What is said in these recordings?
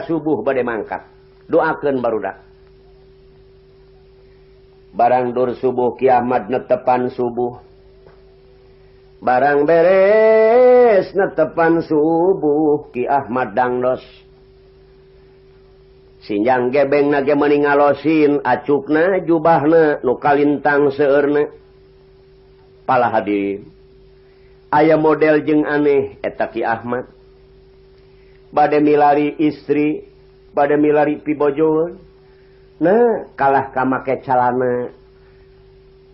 subuh bade mangkat. Doakeun barudak. Barang dur subuh Ki Ahmad netepan subuh. Barang beres netepan subuh Ki Ahmad dangdos. Sinjang gebeng nage meuni ngalosin acukna jubahna nu kalintang seueurna. Pala hadirin, aya model jeung aneh eta Ki Ahmad. Bade milari istri, bade milari pibojoeun. Nah, kalah ka make calana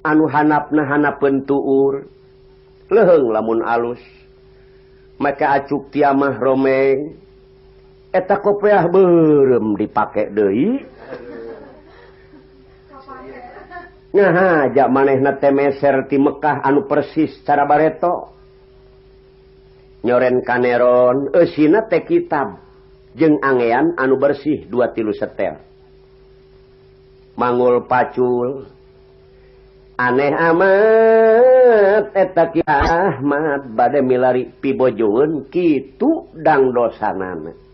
anu hanapna hanapeun tuur. Leuheung lamun alus. Maka acuk tiamah romeng. Eta kopeah beureum dipake deui. Ngahaja manehna teh meser ti Mekah anu persis cara bareto. Nyoren kaneron eusina teh kitab jeung angean anu bersih 2-3 setel. Mangul pacul. Aneh amat eta Ki Ahmad bade milari pibojoeun kitu dangdosanana.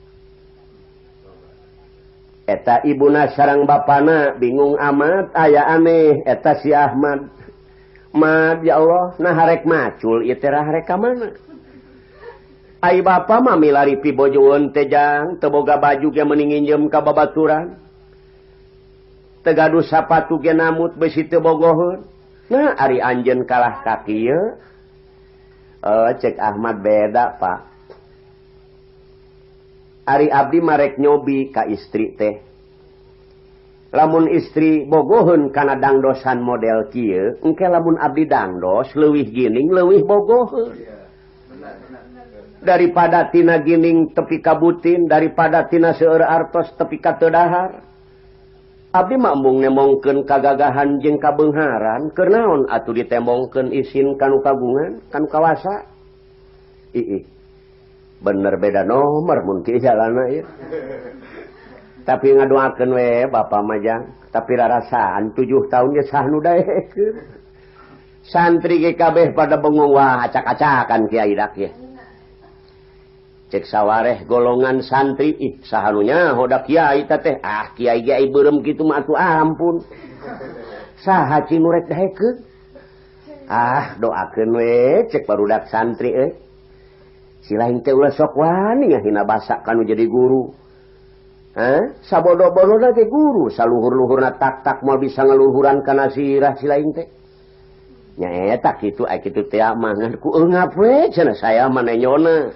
Eta ibuna sareng bapana bingung amat aya aneh eta si Ahmad. Mad ya Allah nah harek macul ieu teh harek ka mana? Ai bapa mah milari pibojoeun teh jang teu boga baju ge meuni nginjem ka babaturan. Teu gaduh sapatu ge namut besi teu bogoheun. Nah ari anjeun kalah ka kieu. Cek Ahmad beda Pak. Ari abdi marek nyobi ka istri teh. Lamun istri bogoheun kana dangdosan model kieu, engke lamun abdi dangdos leuwih gining leuwih bogoheun. Daripada tina gining tepi ka butin, daripada tina seueur artos tepi ka teu dahar. Abdi mah embung nemongkeun kagagahan jeung kabeungharan, keur naon atuh ditembongkeun isin kanu kagungan, kanu kawasa. Ih. Bener beda nomor mun kieu jalana ieu. Tapi ngadoakeun we bapa mah jang, tapi rarasaan 7 tahun ge sah nu daekeun. Santri ge kabeh pada bengong wah acak-acakan kiai dak ye. Cek sawareh golongan santri ih saha nu nyaho da kiai teh ah kiai ge ai beureum kitu mah atuh ampun. Saha cing nu rek daekeun? Ah doakeun we cek barudak santri euy. Si lain teh ulah sok wani ngahina basa kanu jadi guru. Hah? Sabodo-bodona ge guru, saluhur-luhurna tak-tak moal bisa ngeluhuran kana sirah si lain teh. Nya eta kitu ai kitu teh mah ngan ku eungap we cenah saya mah nenyona.